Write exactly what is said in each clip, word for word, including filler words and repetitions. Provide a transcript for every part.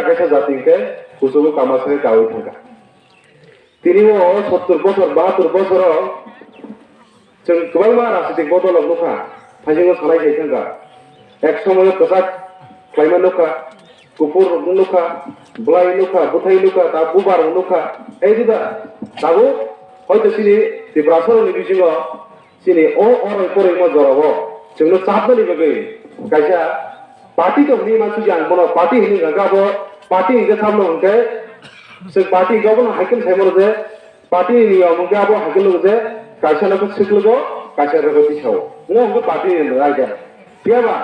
Kaisa jati hwnkhe kuchugo kama se kaui thangkha. Tini o sottur bosor, bahattur bosoro chwng kwbangma rajnitik bodolrok nukha, phaisingo sanai khai thangkha. Ek somoyo kwchak khlaima nukha, kuphur rokno nukha, bwlai nukha, bwthai nukha, ta bubar rok nukha. Ei diba, tabuk hoito chini Tiprasarokni bisingo chini o oroi poroimo jorao chwngno chapnani bagwi kaisa party tong hwnwi mansukya ang bono party hwnwi hwnkha abo party hwnkhe sabno hwnkhe chwng party hwnkhe abono haikhe saimano je party ni niyom hwnkhe abo haikhe nugo je kaisa no khe swklugo kaisa rwgwi tisao ngo hwnkhe party ni rwgwi. Phiyaba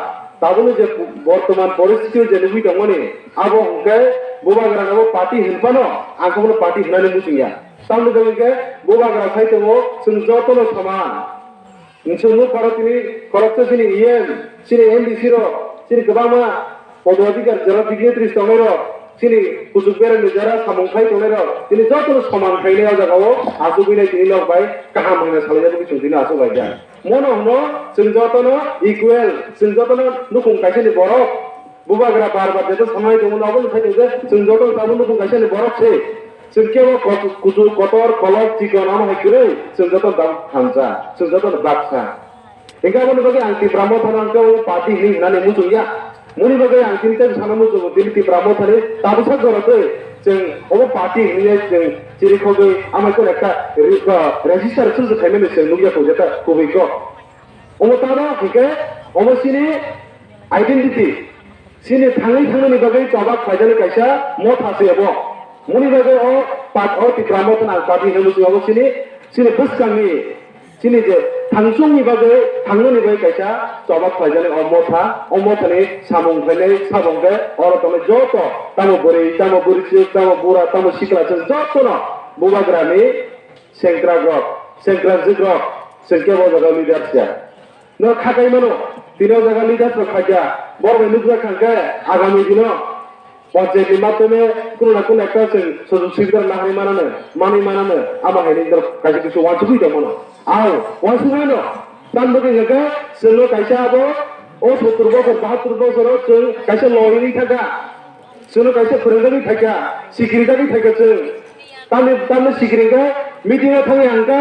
tabukni je bortoman poristiti je nugwi tongmani, abo hwnkhe bubagrano bo party hinphano ang khe bono party hinani muchungya. Tamni bagwi hwnkhe bubagra khai tongo, chwng jotono soman. Chwng nukpharo tini khoroksa chini E M, chini M D C rok, chini kwbangma podo adhikar jora dignitaries tongnairok, chini kuchuk beremni jora samung khai tongnairok, tini jotono soman khainai o jagao achugwinai tini nok bai kaham hwnwi salainai bagwi chwng tini achuk laijak. Mono hwno chwng jotono equal, chwng jotono nukhung kaisani borok. Bubagra bar bar jeto sanai tongo, obo no sai tong je chwng jotono tabuk nukhung kaisani borok se. Chwng kebo kot-, kuchuk, kotor, kolok, chikon, omo hai kwrwi chwng jotono tabuk thansa, chwng jotono baksa. Hingke aboni bagwi ang Tipra Mothano hingke o party hinwi hinani muchungya. Moni bagwi ang tini tei sana muchungo tini Tipra Mothani tabuksa jora tei chwng obo party hinwi chwng chirikhogwi amai kok ekta re-, ah, register chwng se khaimani chwng nukya kho jeta kubui kok. Omo tamo hingke omo chini identity, chini thangwi thangnani bagwi choba khlaijani kaisa motha se obo. Moni bagwi o pat-, o Tipra Mothano ang party hinwi muchungo obo chini, chini bwskangni Chini je thangchungni bagwi, thangnani bagwi kaisa choba khlaijani o motha, o mothani samung khlainai sabo hwnkhe oro tongnai joto tamo bwrwi, tamo bwrwichwk, tamo bura, tamo sikla chwng jotono bubagrani sengkrakrok, sengkrakjwkrok chwng kebo o jaga leaders ya. No khakaimano, tini o jaga leaders rok khaikha, borok bai nukjak kha hwnkhe agami dino Panchayat ni matome kuno na kuno ekta chwng sujog subida nahai manano, manwi manano, amo hai ni kaisa kisa uansugwi tongmano. Ao, uansugwi no, tamni bagwi hwnkhe chwngno kaisa abo, o sottur bosor, bahattur bosoro chwng kaisa lorwi thangkha. Chwngno kaisa phwrwngjagwi phaikha, sikiri jagwi phaikha chwng. Tamni, tamni sikiri hwnkhe meeting o thangwi hwnkhe,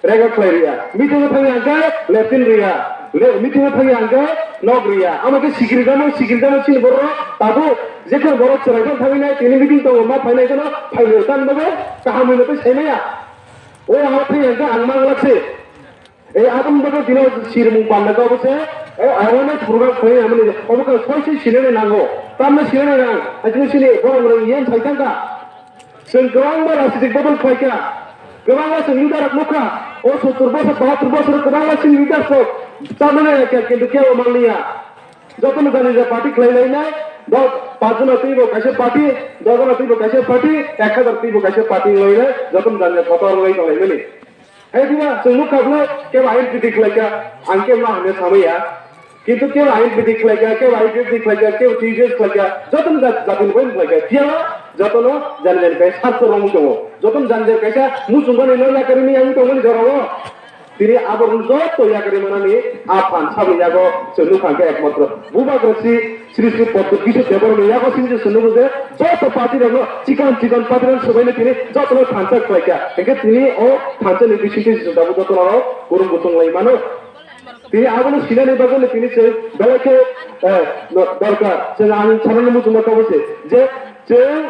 Rega khlai riya. Meeting o thangya hwnkhe lepin riya. Le-, meeting o thangya hwnkhe nok riya. Amo khe sikiri jamo, sikiri jamo chini borok tabuk. Jekhe borok chwrai phano thangwi nai, tini meeting tongo, ma phainai kheno phainai. Tamni bagwi kaham hwnwi tei saimaya. O amo thangya hwnkhe ang manglak se. E aboni bagwi tini sirimung panda khe obo se, o awareness program khlai amani obo khe soi soi sinani nango. Tamno sinani nang. Achini sini borok rok yen sai thangkha. Chwng kwbangma rajnitik bodol khlaikha, kwbangma chwng leader rok nukha, o sottur bosor, bahattur bosor kwbangma chini leaders rok chabwi naiyakha, kintu kebo manliya. Jotono jani ja party khlai lainai, dos, panch jona twibo kaisa party, dos jona twibo kaisa party, ek hazar twibo kaisa party wnglainai, jotono jani ja kotor wngwi tonglaimani. Hai diba, chwng nukha bwlai, kebo I N P T khlaikha, ang kebo ma hwnwi samaya. Kintu kebo I N P T khlaikha, kebo I P F T khlaikha, kebo T J S khlaikha, jotono jat-, jatini bai khlaikha. Phiya jotono jani jani kaisa sartho romwi tongo. Jotono jani jani kaisa muchungmani no yakarwi mani tongmani jorao. Tini aborokno joto yakarwi manani aphan saboni yago chwng nukha hwnkhe ekmatro Bubagra si Sri Sri Padma Bishnu Deborokni yago simi se nugo je joto party rokno chikon chikon party rok swbaino tini jotono thansa khlaikha. Hwnkhe tini o thansani bisingtwi se tabuk jotono kurung kutung lai mano. Tini abono sinani bagwi tini se belai khe, eh, no, dorkar. Chwng ang sanani muchungma tabuk se je chwng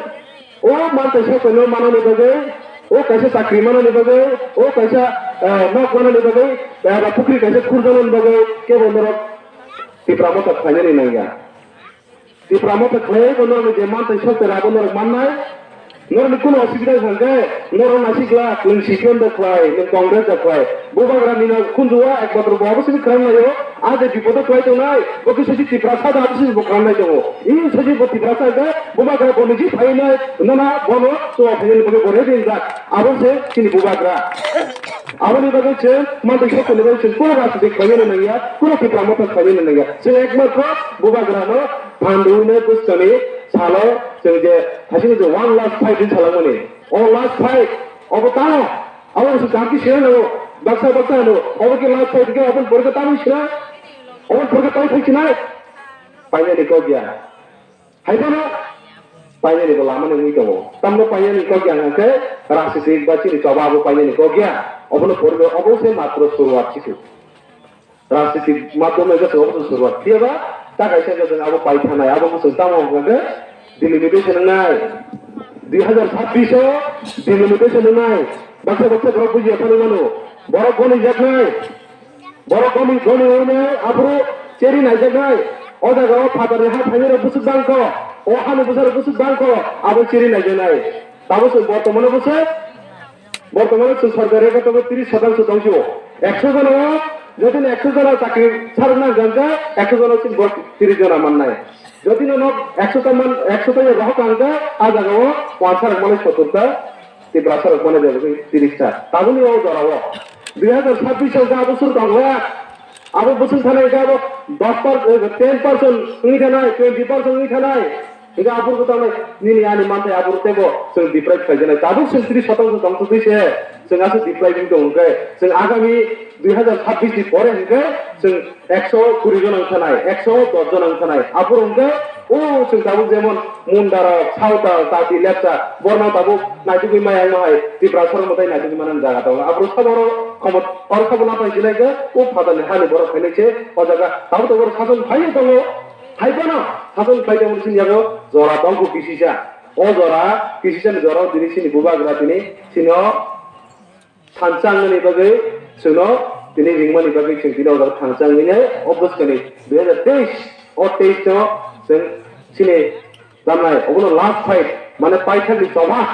o mantai sokeno manani bagwi, o kaisa chakri manani bagwi, o kaisa, eh, nok manani bagwi, eh, ba pukri kaisa khurjaknani bagwi kebo norok Tipra Motha khlainani nangya. Tipra Motha khlaiwi bo norokni je mantai sokter abo norok mannai. Norokni kunu osubida wngkha hwnkhe norok naisik glak, nwng C P M da khlai, nwng Congress da khlai. Bubagra nino khunju o ekmatro bo abo simi kwrwng laio. A je bipodo khlai tongnai, bo khe sosi Tiprasa da abo simi bo kwrwng lai tongo. I sosi bo Tiprasa hwnkhe Bubagra bo niji phainai, nono bono chuwa phainani bagwi bo ready wngjak. Abo se chini Bubagra. Aboni bagwi chwng mantai sokoni bagwi chwng kunu rajniti khlainani nangya, kunu Tipra Motha khlainani nangya. Chwng ekmatro Bubagrano phan rwui nai bwskangni salo chwng je hasing je one last fight hwn salangmani. O last fight, obo tamo, abo se jati sina nango, baksa baksa hano, obo khe last fight khe, oboni pore khe tamo sina, oboni pore khe tamo sina, painani kok ya. Hai phano, Painani bo lama ni wngwi tongo. Tamno painani kok ya hwnkhe rajnitik ba chini choba abo painani kok ya. Obono poribe obo se matro suruat situ. Rajnitik madhyome khe chwng obo suruat. Phiya ba ta kaisa khe chwng abo pai thanai. Abo khe chwng tamo hwnkhe delimitation wngnai. Dui hazar sabbish o delimitation wngnai. Baksa baksa borok bujiya thangwi mano. Borok gonijaknai. Borok goni goni wngnai aphuru cheri naijaknai. O jaga o phatarni ha thainwi rok bwswk bangkho. O hani bwsa rok bwswk bangkho. Abo cheri naijaknai. Tabuk se bortomano bwswk, bortomano se sorkari ekha tabuk tris shotangsho tongphio. Ekso jona o, jodi ekso jona chakri sarwk nang kha, ekso jona o chini borok tris jona mannai. Jodi no nok ekso ta man, ekso ta rohor kha, a jaga o wansa rok mannai sottor ta, Tiprasa rok mannai jaga o tris ta. Tabukni o jora o. Dui hazar sabbish o ja bosor tongo. Abo bosong thanai khe abo dos percent, ten percent wngwi thanai, twenty percent wngwi thanai. Hingke aphuru tamo nini ani manthai aphuru teibo chwng deprive khlai janai. Tabuk chwng tris shotangsho tongthok twi se chwng aswk deprive wngwi tongo hwnkhe chwng agami dui hazar sabbish ni pore hwnkhe chwng ekso kuri jona wngkha nai, ekso dos jona wngkha nai. Aphuru hwnkhe o chwng tabuk jemon Munda rok, Sawtal, Tati, Lepcha, borno tabuk naitugwi maya wngma hai Tiprasa rok mwtai naitugwi manani jaga tongo. Aphuru sabo oro khomot, oro sabo napai jinai khe o phatarni hani borok phainai se o jaga tabuk tabuk oro sason phaiwi tongo. Hai phano sason khlai tongmani sini yago jora tongkho kisisa. O jora kisisa ni jora o tini sini bubagra tini sino thansa wngnani bagwi chwngno tini ringmani bagwi chwng tini o jora thansa wngnai o bwskani dui hazar teis o teis no chwng sini damnai obono last fight mane paithakni choba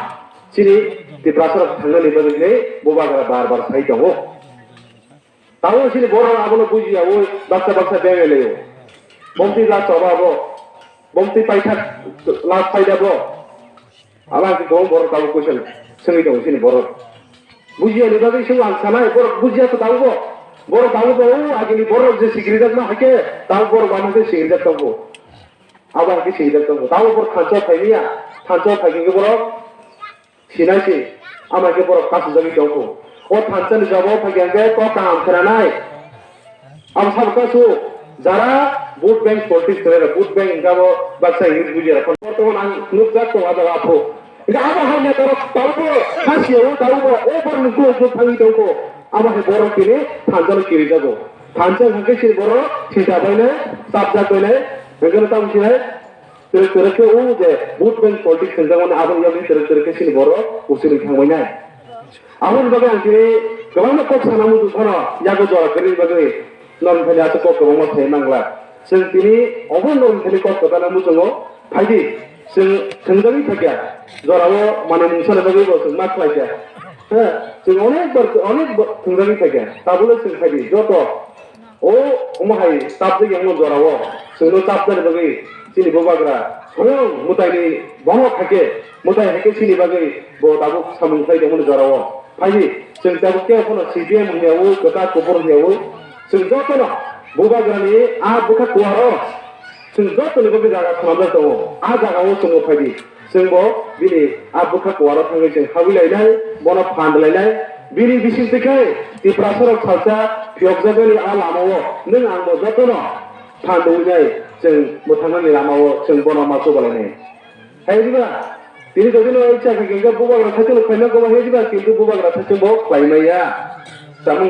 sini Tiprasa rok thangnani bagwi hinwi bubagra bar bar sai tongo. Tabuk chini borok abono bujiya, oi baksa baksa beng lai o. Bomti la choba bo, bomti paithak la phaida bo. Abo ang khe borok tabuk question swngwi tongo chini borok. Bujiya ni bagwi swng ang sanai, borok bujiya to tabuk bo. Borok tabuk bo, o agini borok je sikiri jak ma haike, tabuk borok ma haike sikiri jak tongo. Abo ang khe sikiri jak tongo. Tabuk borok thansa phaimiya, thansa phaikhe borok Sinai se, ama khe borok kasijagwi tongkho. O thansa ni jabo phaikhe hwnkhe kok kaham khwnanai. Abo sabo kasu jara vote bank politics khwnai rok, vote bank hwnkhe abo baksa English bujiya rok. Bortoman ang nukjak tongo abo aphuru. Hwnkhe abo hai neta rok tabukbo khasiya o tabukbo o borok ni group group thangwi tongkho. Abo hai borok tini thansa no kirijago. Thansa hwnkhe se borok sinta bainai, chapjak bainai, hwnkhe no tamo sinai. Twrwk twrwk khe o je vote bank politics hwnjakmani aboni yagwi twrwk twrwk khe chini borok usini thangbainai. Aboni bagwi ang tini kwbangma kok sana muchung phano yago jora kwrwini bagwi norok thani aswk kok kwbangma sai mangla. Chwng tini obo norok thani kok kwtana muchungo phaidi chwng thwngjagwi thakya jorao manwi mungsani bagwi bo chwng ma khlaikha. He, chwng onek bar onek bar thwngjagwi thakya tabukle chwng phaidi joto O, omo hai chapjak yang no jora o, chwngno chapjani bagwi chini bubagra, soyong mwtaini bono khaikhe, mwtai haikhe chini bagwi bo tabuk samung khlai tongmani jora o. Phaidi, chwng tabuk khe phano C P M hwnyawi, kwchak kuphur hwnyawi, chwng jotono bubagrani a bwkha kuaro, chwng jotoni bagwi jaga swnamjak tongo, a jaga o chwngno phaidi. Chwngbo bini a bwkha kuaro thangwi chwng habwi lainai, bono phan lainai. Bini bisingtwi khe Tiprasarok salsa phiyokjakmani a lamao nwng angbo jotono phan rwinai chwng mwthangnani lamao chwng bono ma chubalainai. Hai diba? Tini jodi no icha khe khe bubagra thaichwng khlaina gobo hai diba, kintu bubagra thaichwng bo khlai maya. Samung